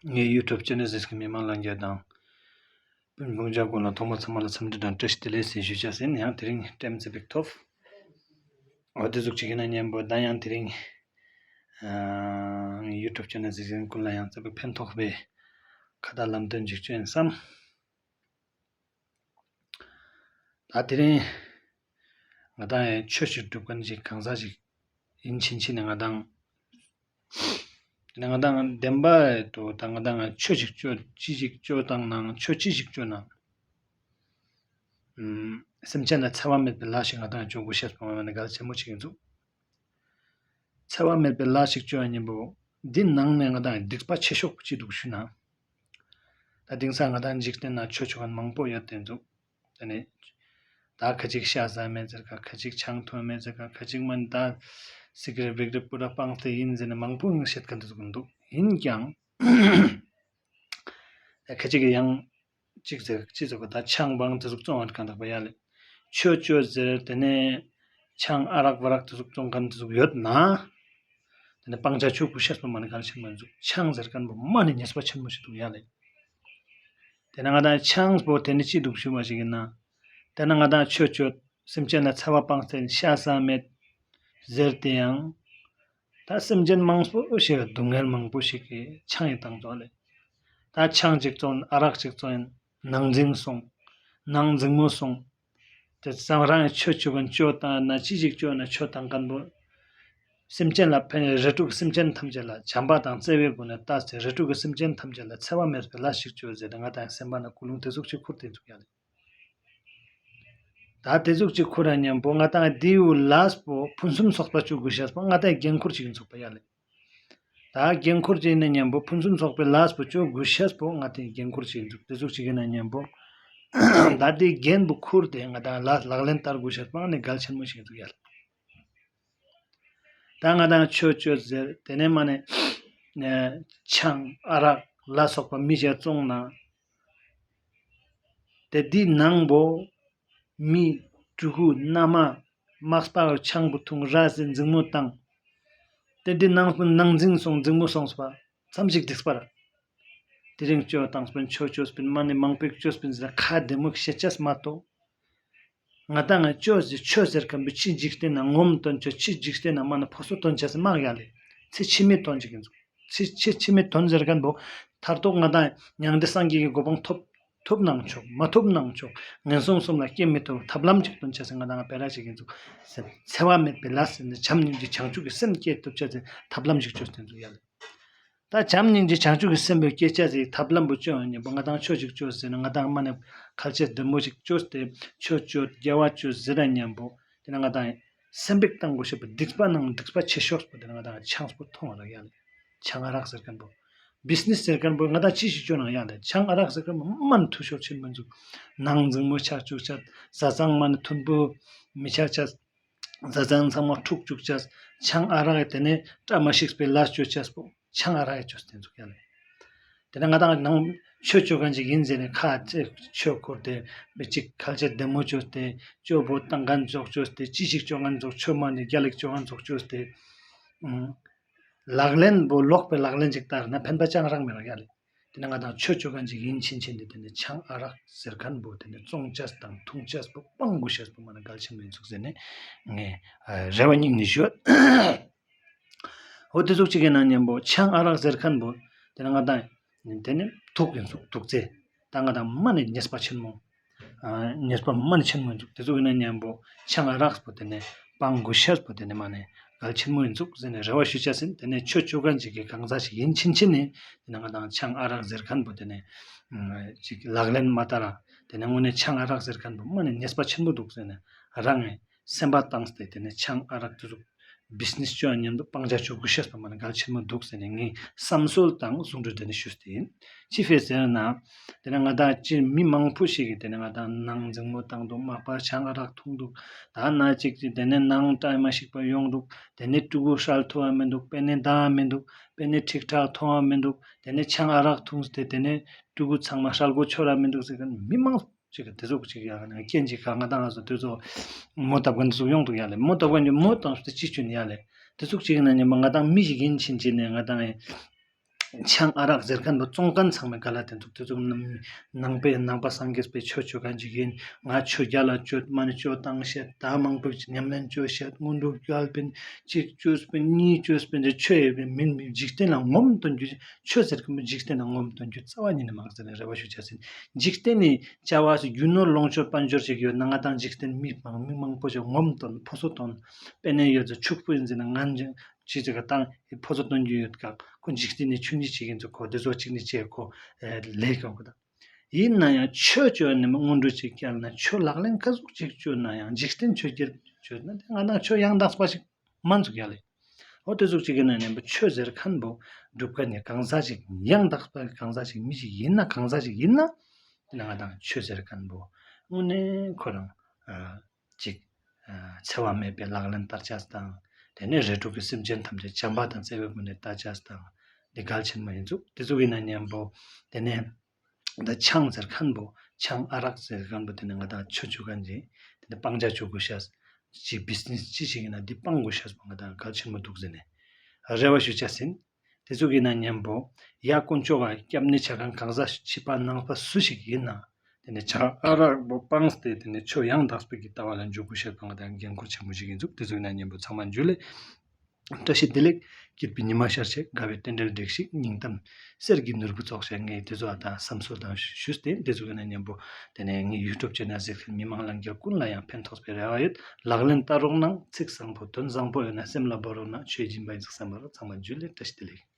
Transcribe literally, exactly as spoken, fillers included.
ངའི་ཡུ་ཊུབ་ཅེ་ནལ་གཟིགས་མཁན་མི་མང་ལྷན་རྒྱས་དང་། སྤུན་སྤུན་ཆ་ཀུན་ལ་ཐོག་མ་ཚང་མ་ལ་འཚམས་འདྲི་དང་བཀྲ་ཤིས་བདེ་ལེགས་ཟེར་ཞུ་བྱ་ཟིན། ཡང་དེ་རིང་ཊེམ་ཙི་པིག་ཐོབ། འོ་དེ་ཟུག་ཅིག་ཡིན་ན་མཉམ་པོ་ད་ཡང་དེ་རིང་ངའི་ཡུ་ཊུབ་ཅེ་ནལ་གཟིགས་མཁན་ཀུན་ལ་ཡང་ཙི་པིག་ཕན་ཐོགས་པའི་ཁ་ད་ལམ་སྟོན་ཅིག་བྱོན་བསམ། ད་དེ་རིང་ང་དང་ཡང་ཆོས་ཤིག་སྒྲུབ་མཁན་ཞིག་གང་ཟག་ཞིག་ཡིན་ཕྱིན་ཆད་ནས་ང་དང་དེ་ནས་ང་དང་བདེན་པ་དུ་ད་ང་དང་ཆོས་ཤིག་སྤྱོད་ཅི་ཞིག་སྤྱོད་དང་ནང་ཆོས་ཅི་ཞིག་སྤྱོད་ནང་སེམས་ཅན་ལ་འཚེ་བ་མེད་པའི་ལས་ཤིག་ང་དང་སྤྱོད་དགོས་ཤེས་པ་མ་ནི་གལ་ཆེན་པོ་ཞིག་ཡིན་འདུག། འཚེ་བ་མེད་པའི་ལས་ཤིག་སྤྱོད་ཡ་མཉམ་པོ་འདི་ནང་ནས་ང་དང་སྡིག་པ་ཆེ་ཤོས་ཅི་འདུག་ཞུ་ན། ད་དེང་སང་ང་དང་འཇིག་རྟེན་ན་ཆོས་ཆོས་མཁན་མང་པོ་ཡོད་དེ་འདུག། དེ་ནས་ད་ཁ་ཅིག་ཤ་ཟ་མེད་ཟེར་ག་ཁ་ཅིག་ཆང་འཐུང་མེད་ཟེར་ག་ཁ་ཅིག་མ་ནི་ད་སི་ག་རེཊ་བིག་རེཊ་པུ་ར་སྤངས་ཏེ་ཡིན་ཟེར་ནས་མང་པོ་ངས་བཤད་མཁན་དེ་ཚོ་འདུག། ཡིན་ཀྱང་ཁ་ཅིག་གིས་ཡང་གཅིག་ཟེར་གཅིག་ཟེར་ག་ད་ཆང་སྤངས་དེ་ཟུག་བཙོང་བར་གང་དག་པ་ཡ་ལེ། ཆོས་ཆོས་ཟེར་དེ་ནས་ཆང་ཨ་རག་བ་རག་དེ་ཟུག་བཙོང་མཁན་དེ་ཟུག་ཡོད་ན། དེ་ནས་སྤང་བྱ་ཆོས་སྐུ་ཤེས་པ་མ་ནི་གལ་ཆེན་པོ་འདུག། ཆང་ཟེར་མཁན་པོ་མ་ནི་ཉེས་པ་ཆེན་པོ་ཞིག་འདུག་ཡ་ལེ། དེ་ནས་ང་དང་ཆང་པོ་དེ་ནི་ཅི་འདུག་ཞུ་བ་ཞིག་ཡིན་ན། དེ་ནས་ང་དང་ཆོས་སྤྱོད་སེམས་ཅན་ལ་འཚེ་བ་སྤངས་ཏེ་ཤ་ཟ་མེད་ཟེར་ཏེ་ཡང་། ད་སེམས་ཅན་མང་པོ་ཞིག་ལ་སྡུག་བསྔལ་མང་པོ་ཞིག་གིས་ཆང་ཡི་བཏང་ཙོག་ལེ། ད་ཆང་ཅིག་བཙོང་ཨ་རག་ཅིག་བཙོང་ཡིན་ནང་འཛིང་སོང་། ནང་འཛིང་མོ་སོང་། དེ་ཙང་རང་ཡང་ཆོས་ཆོས་གན་ཆོས་བཏང་ན་ཅི་ཞིག་ཆོས་ན་ཆོས་བཏང་མཁན་པོ། སེམས་ཅན་ལ་ཕན་རི་ཕྲུག་སེམས་ཅན་ཐམས་ཅད་ལ་བྱམས་པ་དང་བརྩེ་བའི་སྒོ་ནས་བལྟས་ཏེ་རི་ཕྲུག་གི་སེམས་ཅན་ཐམས་ཅད་ལ་འཚེ་བ་མེད་པའི་ལས་ཤིག་ཆོས་ཟེར་ཏེ་ང་དང་སེམས་པ་ན་ཀུན་སློང་དེ་ཟུག་ཅིག་ཁུར་ཏེ་འདུག་ཡ་ལེ། ད་དེ་ཟུག་ཅིག་ཁུར་ར་མཉམ་པོ་ང་དང་དེའུ་ལས་པོ་ཕུན་སུམ་ཚོགས་པ་བཅུག་དགོས་ཤེས་པོ་ང་དང་འགན་ཁུར་ཅིག་ཡིན་ཚུགས་པ་ཡ་ལེ། ད་འགན་ཁུར་ཅིག་ཡིན་ན་མཉམ་པོ་ཕུན་སུམ་ཚོགས་པའི་ལས་པོ་བཅུག་དགོས་ཤེས་པོ་ང་དང་འགན་ཁུར་ཅིག་ཡིན་ཚུགས། དེ་ཟུག་ཅིག་ཡིན་ན་མཉམ་པོ་ད་དེ་འགན་པོ་ཁུར་ཏེ་ང་དང་ལས་ལག་ལེན་བསྟར་དགོས་ཤེས་པོ་ང་ནི་གལ་ཆེན་མོ་ཞིག་ཡིན་ཚུགས་ཡ་ལེ། ད་ང་དང་ཆོས་ཆོས་ཟེར་དེ་ནས་མ་ནས་ཆང་ཨ་རག་ལ་སོགས་པ་མི་ཞིག་བཙོང་ན། དེ་འདི་ནང་པོ་མི་ཕྲུ་གུ་མནའ་མ་མག་པ་ཆང་པོ་འཐུང་ར་ཟེར་འཛིང་མོ་བཏང་། དེ་འདི་ནང་པོ་ནང་འཛིང་སོང་འཛིང་མོ་སོང་པ་མཚམས་ཤིག་འགྲིག་པར། དེ་རིང་ཆོས་བཏང་སྤུན་ཆོས་ཆོས་སྤུན་མ་ནས་མང་པོས་ཆོས་སྤུན་ཟེར་ཁ་བདེ་མོ་བཤད་ཅེས་མ་གཏོགས། ང་དང་ང་ཆོས་ཟེར་ཆོས་ཟེར་མཁན་པོ་ཕྱི་འཇིག་རྟེན་ན་ངོམ་སྟོན་ཆོས་ཕྱི་འཇིག་རྟེན་ན་མ་ན་ཕོ་སོ་སྟོན་ཆ་ཟེར་མ་ཡ་ལེ། ཚེ་ཕྱི་མའི་དོན་ཅིག་ཡིན་ཚུགས། ཚེ་ཚེ་ཕྱི་མའི་དོན་ཟེར་མཁན་པོ་མཐར་ཐུག་ང་དང་མྱང་འདས་སངས་རྒྱས་ཀྱི་གོ་འཕང་ཐོབ་ཐོབ་གནང་ཆོག་མ་ཐོབ་གནང་ཆོག་ངན་སོང་གསུམ་ལ་སྐྱེ་མི་ཐུབ་ཐབས་ལམ་ཅིག་སྟོན་ཆ་ཟེར་ང་དང་ང་བེ་ར་ཅིག་ཡིན་ཚུགས་ཟེར། འཚེ་བ་མེད་པའི་ལས་ཟེར་ནས་བྱམས་སྙིང་རྗེ་བྱང་ཆུབ་ཀྱི་སེམས་སྐྱེ་ཐུབ་ཆ་ཟེར་ཐབས་ལམ་ཅིག་ཆོས་སྟོན་ཚུགས་ཡ་ལེ། ད་བྱམས་སྙིང་རྗེ་བྱང་ཆུབ་ཀྱི་སེམས་པའི་སྐད་ཆ་ཟིག་ཐབས་ལམ་པོ་བཅོས་ཡོང་མཉམ་པོ་ང་དང་ཆོས་ཅིག་བཅོས་ཟེར་ན་ང་དང་མ་ནས་ཁ་ཆེ་བདེ་མོ་ཞིག་བཅོས་ཏེ་ཆོས་བཅོས་དགེ་བ་བཅོས་ཟེར་ར་མཉམ་པོ་དེ་ན་ང་དང་སེམས་པའི་བཏང་དགོས་ཤེས་པ་སྡིག་པ་ནང་སྡིག་པ་ཆེ་ཤོས་པོ་དེ་ན་ང་དང་ཆང་པོ་འཐུང་བ་རག་ཡ་ལེ། ཆང་ཨ་རག་ཟེར་མཁན་པོ་བི་ཛི་ནེ་སི་ཟེར་མཁན་པོ་ང་དང་ཅི་ཞིག་བཅོས་ན་ཡ་ལེ། ཆང་ཨ་རག་ཟེར་མཁན་པོ་མ་ནས་འཐུས་ཤོར་ཕྱིན་མི་འཇུག། ནང་འཛིང་མོ་ཆགས་བཅུག་ཆ། བཟའ་ཚང་མ་ནས་མཐུན་པོ་མི་ཆགས་ཆ། བཟའ་ཚང་ཚང་མ་འཁྲུག་བཅུག་ཅེས། ཆང་ཨ་རག་གི་དེ་ནས་བཀྲ་མ་ཤིས་པའི་ལས་བཅོ་ཅེས་པོ་ཆང་ཨ་རག་གི་བཅོས་ཏེ་འདུག་ཡ་ལེ། དེ་ནས་ང་དང་ནང་ཆོས་བཅོ་མཁན་ཅིག་ཡིན་ཟེར་ནས་ཁ་ཆེ་ཆོས་འཁོར་ཏེ་མི་གཅིག་ཁ་ཆེ་བདེ་མོ་བཅོས་ཏེ་སྐྱོ་པོ་བཏང་མཁན་ཚོགས་བཅོས་ཏེ་ཅི་ཞིག་བཅོ་མཁན་ཚོགས་ཆོས་མ་ནས་རྒྱ་ལིག་བཅོ་མཁན་ཚོགས་བཅོས་ཏེ། ལག་ལེན་པོ་ལོག་པའི་ལག་ལེན་ཅིག་བསྟར་ན་ཕན་པ་ཅང་རག་མི་རག་ཡ་ལེ། དེ་ནས་ང་དང་ཆོས་བཅོ་མཁན་ཅིག་ཡིན་ཕྱིན་ཆད་དེ་དེ་ནས་ཆང་ཨ་རག་ཟེར་མཁན་པོ་དེ་ནས་བཙོང་ཅེས་དང་འཐུང་ཅེས་པོ་སྤང་དགོས་ཤེས་པོ་མ་ན་གལ་ཆེན་པོ་ཡིན་ཚུགས་ཟེར་ནས་ངས་རེ་བ་སྙིང་ནས་ཞུ། འོ་དེ་ཟུག་ཅིག་གི་ནང་མཉམ་པོ་ཆང་ཨ་རག་ཟེར་མཁན་པོ་དེ་ནས་ང་དང་དེ་ནས་དུག་ཡིན་ཚུགས་དུག་རྫས་ད་ང་དང་མ་ནས་ཉེས་པ་ཆེན་མོ། ཉེས་པ་མ་ནས་ཆེན་མོ་འདུག། དེ་ཚོ་ཡིན་ན་མཉམ་པོ་ཆང་ཨ་རག་པོ་དེ་ནས་སྤང་དགོས་ཤེས་པོ་དེ་ནས་མ་ནས་གལ་ཆེན་མོ་ཡིན་ཚུགས་ཟེར་ནས་རེ་བ་ཞུ་བྱ་ཟིན། དེ་ནས་ཆོས་བཅོ་མཁན་ཅིག་གི་གང་ཟག་ཞིག་ཡིན་ཕྱིན་ཆད་ནས་དེ་ནས་ང་དང་ཆང་ཨ་རག་ཟེར་མཁན་པོ་དེ་ནས་ཅིག་ལག་ལེན་མ་བསྟར་ར་དེ་ནས་དངོས་གནས་ཆང་ཨ་རག་ཟེར་མཁན་པོ་མ་ནས་ཉེས་པ་ཆེན་པོ་འདུག་ཟེར་ནས་རང་ངས་སེམས་པ་བཏང་སྟེ་དེ་ནས་ཆང་ཨ་རག་དེ་ཚོ་བི་ཛི་ནེ་སི་བཅོ་ཡ་མཉམ་དུ་སྤང་བྱ་བཅོ་དགོས་ཤེས་པ་མ་ནས་གལ་ཆེན་མོ་འདུག་ཟེར་ནས་ངས་བསམ་ཚུལ་དང་གསུང་སྒྲོས་དེ་ནས་ཞུས་ཏེ་ཡིན། ཅི་ཕེ་ཟེར་ན། དེ་ནས་ང་དང་ཅི་མི་མང་པོ་ཞིག་གིས་དེ་ནས་ང་དང་ནང་འཛིང་མོ་བཏང་འདུག། མག་པ་ཆང་ཨ་རག་འཐུང་འདུག། ད་ན་ཅིག་ཅིག་དེ་ནས་ནང་བཀྲ་མ་ཤིས་པ་ཡོང་འདུག། དེ་ནས་ཕྲུ་གུ་སྲོལ་ཐུབ་པ་མི་འདུག། དཔེ་ནས་འདང་བ་མི་འདུག། དཔེ་ནས་ཁྲིག་ཁྲག་མཐོང་བ་མི་འདུག། དེ་ནས་ཆང་ཨ་རག་འཐུང་སྟེ་དེ་ནས་ཕྲུ་གུ་ཚང་མ་སྲོལ་གོ་ཆོད་ར་མི་འདུག་ཟེར་མཁན་མི་མང་ཅིག་གིས་དེ་ཚོ་ཅིག་ཡང་ན་རྐྱེན་ཅིག་ག་ང་དང་ང་ཚོ་དེ་ཚོ་མོ་བཏབ་མཁན་དེ་ཚོ་ཡོང་འདུག་ཡ་ལེ། མོ་བཏབ་མཁན་གྱི་མོ་བཏང་སྟེ་ཅི་བྱུང་ཡ་ལེ། དེ་ཚོ་ཅིག་ཡིན་ན་ཉི་མ་ང་དང་མི་ཞིག་ཡིན་ཕྱིན་ཆད་ནས་ང་དང་ཡིན། ཆང་ཨ་རག་ཟེར་མཁན་པོ་བཙོང་མཁན་ཚང་མས་ག་ལ་དེ་འདུག་དེ་ཚོ་ནང་ནང་པའི་ནང་པ་སངས་རྒྱས་པའི་ཆོས་བྱེད་མཁན་ཅིག་ཡིན། ང་ཆོས་རྒྱལ་ལ་བཅོས་མ་ནི་བཅོས་བཏང་བཤད། ད་མང་པོ་ཉམས་ལེན་བཅོས་བཤད། སྔོན་འགྲོ་བསྐྱལ་པིན་གཅིག་བཅོས་པིན་གཉིས་བཅོས་པིན་དེ་ཆོས་ཡོད་པའི་མིན་མིན། འཇིག་རྟེན་ལ་ངོམ་སྟོན་རྒྱུ། ཆོས་ཟེར་མཁན་པོ་འཇིག་རྟེན་ལ་ངོམ་སྟོན་རྒྱུ་རྩ་བ་ཉིད་ནས་མ་རེད་ཟེར་ནས་རེ་བ་ཞུ་བྱ་ཟིན། འཇིག་རྟེན་ནི་བྱ་བ་སུ་རྒྱུ་ནོར་ལོངས་སྤྱོད་དཔལ་འབྱོར་ཞིག་ཡོད་ན་ང་དང་འཇིག་རྟེན་མི་མང་མི་མང་པོ་ཞིག་ངོམ་སྟོན་ཕོ་སོ་སྟོན། དཔེར་ན་ཡོད་ཚོ་ཕྱུག་པོ་ཡིན་ཟེར་ན་ང་ཅི་ཅི་ག་དང་ཕོ་སོ་སྟོན་རྒྱུ་ཡོད་ཀ། ཁོ་འཇིག་རྟེན་ནི་ཆུང་ཆུང་ཅིག་ཡིན་ཚོ་ཁོ་དེ་ཚོ་གཅིག་ནི་བྱས་ཁོ་ལས་ཀ་གོ་ད། ཡིན་ན་ཡང་ཆོས་བཅོས་ནས་མི་སྔོན་འགྲོ་ཅིག་བསྐྱལ་ན་ཆོས་ལག་ལེན་ག་ཟུག་ཅིག་བཅོས་ན་ཡང་འཇིག་རྟེན་ཆོས་རྒྱལ་བཅོས་ན་དེ་ང་དང་ཆོས་ཡང་དག་པ་ཞིག་མ་འཛུགས་ཡ་ལེ། འོ་དེ་ཟུག་ཅིག་ཡིན་ན་ནན་པོ་ཆོས་ཟེར་མཁན་པོ་སྒྲུབ་མཁན་ནི་གང་ཟག་ཅིག་ཡང་དག་པ་གང་ཟག་ཅིག་མི་ཞིག་ཡིན་ན་གང་ཟག་ཅིག་ཡིན་ན་དེ་ན་ང་དང་ཆོས་ཟེར་མཁན་པོ་དངོས་གནས་ཁོ་རང་ཅིག་འཚེ་བ་མེད་པའི་ལག་ལེན་བསྟར་བྱ་དང་། དེ་ནས་རིགས་དྲུག་གི་སེམས་ཅན་ཐམས་ཅད་བྱམས་པ་དང་བརྩེ་བའི་སྒོ་ནས་བལྟ་བྱ་དང་། འདི་གལ་ཆེན་མོ་ཡིན་ཚུགས། དེ་ཚོ་ཡིན་ན་མཉམ་པོ་དེ་ནས་ད་ཆང་ཟེར་མཁན་པོ་ཆང་ཨ་རག་ཟེར་མཁན་པོ་དེ་ནས་ང་དང་ཆོས་བྱེད་མཁན་ཅིག་དེ་ནས་སྤང་བྱ་བྱེད་དགོས་ཤ་ཅིག་བི་ཛི་ནེ་སི་ཅི་ཞིག་ཡིན་ན་འདི་སྤང་དགོས་ཤ་ཟེར་ང་དང་གལ་ཆེན་མོ་འདུག་ཟེར་ནས་རེ་བ་ཞུ་བྱ་ཟིན། དེ་ཚོ་གི་ནང་མཉམ་པོ་ཡ་དཀོན་མཆོག་ག་སྐྱབས་གནས་བྱ་མཁན་གང་ཟག་ཕྱི་པ་ནང་པ་སུ་ཞིག་ཡིན་ན་དེ་ནས་ཆང་ཨ་རག་པོ་སྤངས་ཏེ་དེ་ནས་ཆོས་ཡང་དག་པའི་གི་ལྟ་བ་ལ་འཇུག་དགོས་ཤེས་པ་ང་དང་འགན་ཁུར་ཆེན་པོ་ཞིག་ཡིན་ཚུགས། དེ་ཚོ་གི་ནང་མཉམ་པོ་ཚང་མ་འཇུ་ལེ། བཀྲ་ཤིས་བདེ་ལེགས། སྐྱིད་པའི་ཉི་མ་ཤར་ཆེད་དགའ་བའི་རྟེན་འབྲེལ་སྒྲིག་ཤིག་སྙིང་གཏམ་གསེར་གྱི་ནོར་བུ་ཙོགས་ཤིག་ངས་དེ་ཚོ་ཨ་དང་བསམ་ཚུལ་དང་ཞུས་ཏེ་དེ་ཚོ་གི་ནང་མཉམ་པོ་དེ་ནས་ངའི་ཡུ་ཊུབ་ཆེ་ནལ་གཟིགས་མཁན་མི་མང་ལྷན་རྒྱས་ཀུན་ལ་ཡང་ཕན་ཐོགས་པའི་རེ་བ་ཡོད། ལག་ལེན་བསྟར་རོགས་གནང་། ཚིག་བཟང་པོ་དོན་བཟང་པོ་ཡོད་ན་སེམས་ལ་འབབ་རོགས་གནང་། ཆོས་སྦྱིན་པ་ཡིན་ཚུགས་བསམ་པ་རོགས། ཚང་མ་འཇུ་ལེ། བཀྲ་ཤིས་བདེ་ལེགས།